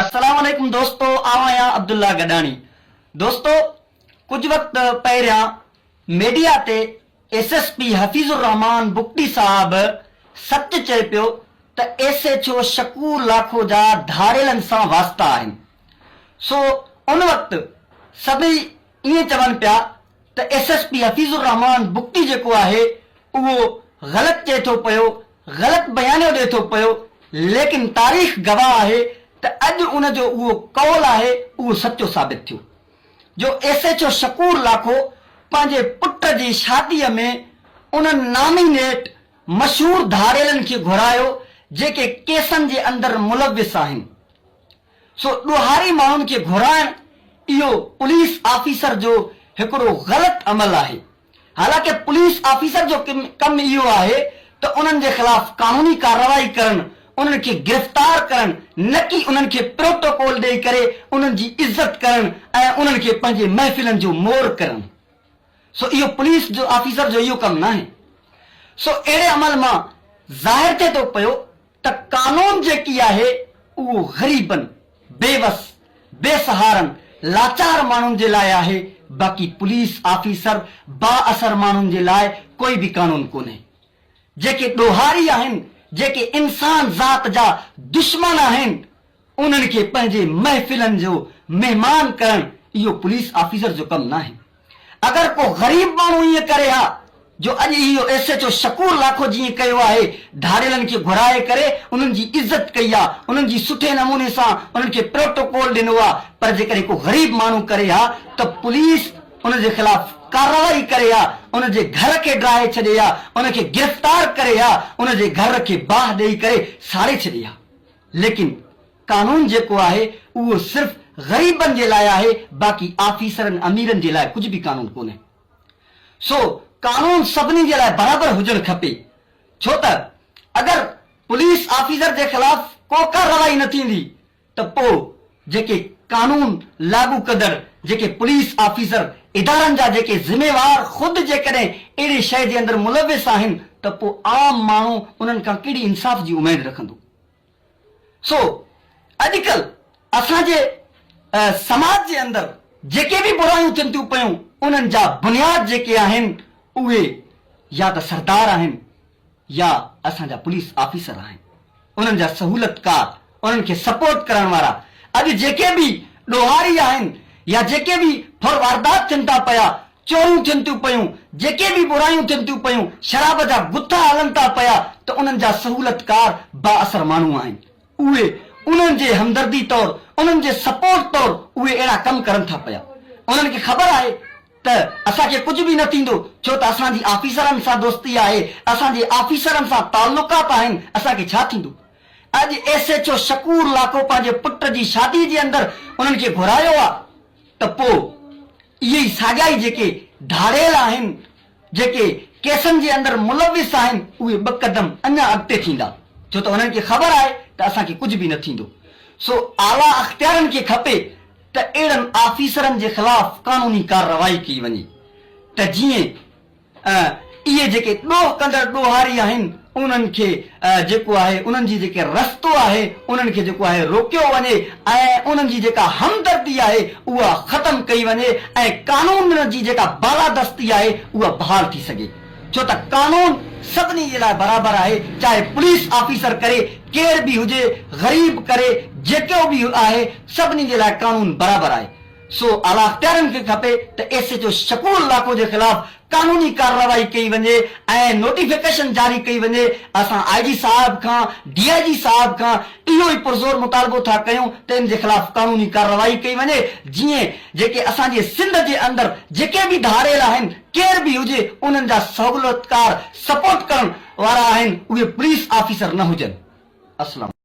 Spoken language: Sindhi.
السلام عليڪم دوستو آئون آهيان عبدالله گڏاڻي دوستو ڪجهه وقت پهريان ميڊيا تي S S P Hafeez ur Rehman Bugti صاحب سچ چئي پيو ته S H O Shakoor Lakho جا ڌاڙيلن سان واسطا آهن سو ان وقت سڀئي ائين چون پيا ته S S P Hafeez ur Rehman Bugti جيڪو آهي اهو غلط چئي ٿو پيو، غلط بيانيو ڏئي ٿو پيو، ليڪن تاريخ گواهه آهي ته اڄ ان جو اهو قول آهي اهو سچو ثابت ٿيو جو S H O Shakoor Lakho پنهنجي پٽ جي شاديء ۾ انهن نامينيٽ مشهور ڌاڙيلن کي گهرايو جيڪي ڪيسن جي اندر ملوث آهن. سو ڏوهاري ماڻهن کي گهرائڻ اهو پوليس آفيسر جو هڪڙو غلط عمل آهي. حالانڪه پوليس آفيسر جو ڪم اهو آهي ته انهن جي خلاف قانوني ڪارروائي ڪرڻ، انهن کي گرفتار ڪرڻ نه ڪي انهن کي پروٽوڪول ڏئي ڪري انهن جي عزت ڪرڻ ۽ انهن کي پنهنجي محفلن جو مور ڪرڻ. سو اهو پوليس جو آفيسر جو اهو ڪم ناهي. سو اهڙي عمل مان ظاهر ٿئي ٿو پيو ته قانون جيڪي آهي اهو غريبن، بي وس، بي سهارن، لاچار ماڻهن جي لاء آهي باقي پوليس آفيسر بااثر ماڻهن جي لاء ڪوئي به قانون ڪونهي. جيڪي ڏوهاري آهن، جيڪي انسان ذات جا دشمن آهن انهن کي پنهنجي محفلن جو مهمان ڪرڻ اهو پوليس آفيسر جو ڪم ناهي. اگر ڪو غريب ماڻهو ائين ڪري ها جو اڄ اهو S H O Shakoor Lakho جيئن ڪيو آهي ڌاڙيلن کي گهرائي ڪري انهن جي عزت ڪئي آ انهن جي سٺي نموني سان انهن کي پروٽوڪول ڏنو آ پر جيڪڏهن ڪو غريب ماڻهو ڪري ها ته پوليس ان جي خلاف ڪارروائي ڪري ها ان جي گهر کي ڊاهي ڇڏي ها ان کي گرفتار ڪري ها ان جي گهر کي باهه ڏئي ڪري ساڙي ڇڏي ها ليڪن قانون جيڪو آهي اهو صرف غريبن جي لاء آهي باقي آفيسرن اميرن جي لاء ڪجهه به قانون ڪونهي سو قانون سڀني جي لاء برابر هجڻ کپي ڇو ته اگر پوليس آفيسر جي خلاف ڪو ڪارروائي نه ٿيندي ته پو جيڪي قانون لاڳو ڪندڙ جيڪي پوليس آفيسر ادارن جا جيڪي ذميوار خود جيڪڏهن اهڙي شيء جي اندر ملوث آهن ته پو عام ماڻهو انهن کان ڪهڙي انصاف جي اميد رکندو. سو اڄڪلهه اسان جي سماج جي اندر جيڪي به برايون ٿين ٿيون پيون انهن جا بنياد جيڪي آهن اهي يا ته سردار آهن يا اسان جا پوليس آفيسر آهن انهن جا سهولتڪار انهن کي سپورٽ ڪرڻ وارا اڄ جيڪي به ڏوهاري آهن يا جيڪي به ڦر واردات ٿين ٿا پيا چوريون ٿين ٿيون پيون، جيڪي به برايون ٿين ٿيون پيون، شراب جا گٿا هلن ٿا پيا ته انهن جا سهولتڪار بااثر ماڻهو آهن. اهي انهن جي همدردي طور، انهن جي سپورٽ طور اهي اهڙا ڪم ڪرن ٿا پيا. انهن کي خبر آهي ته اسان کي ڪجهه به نه ٿيندو ڇو ته اسان جي آفيسرن سان دوستي آهي، اسان جي آفيسرن سان تعلقات آهن، اسان کي ڇا ٿيندو؟ اڄ S H O Shakoor Lakho پنهنجي پٽ جي شادي جي اندر انهن کي گهرايو آ ته پوء اهي ئي ساڳيا ئي جيڪي ڌاڙيل آهن، جيڪي ڪيسن جي اندر ملوث آهن، اهي ٻه قدم اڃا اڳتي ٿيندا، ڇو ته انهن کي خبر آهي ته اسان کي ڪجهه به نه ٿيندو. سو اعليٰ اختيارين کي کپي ته اهڙن آفيسرن جي خلاف قانوني ڪارروائي ڪئي وڃي ته جيئن اهي جيڪي ڏوهه ڪندڙ ڏوهاري آهن انهن کي جيڪو آهي انهن جي جيڪي رستو آهي انهن کي جيڪو آهي روڪيو وڃي ۽ انهن جي جيڪا همدردي آهي اها ختم ڪئي وڃي ۽ قانون جي جيڪا بالادستي آهي اها بحال ٿي سگهي ڇو ته قانون سڀني جي لاء برابر آهي چاهي پوليس آفيسر ڪري ڪير به هجي غريب ڪري جيڪو به آهي سڀني جي لاء قانون برابر آهي. سو اعليٰ اختيارين کي کپي ته S H O Shakoor Lakho جي خلاف قانوني ڪارروائي ڪئي وڃي ۽ نوٽيفڪيشن جاري ڪئي وڃي، اسان آء جي صاحب کان ڊي I جي صاحب کان اهو ئي پرزور مطالبو ٿا ڪيون ته ان جي خلاف قانوني ڪارروائي ڪئي وڃي جيئن جيڪي اسان جي سنڌ جي اندر جيڪي به ڌاڙيل آهن ڪير به هجي انهن جا سهولتڪار سپورٽ ڪرڻ وارا آهن اهي پوليس آفيسر نه هجن. اسلام.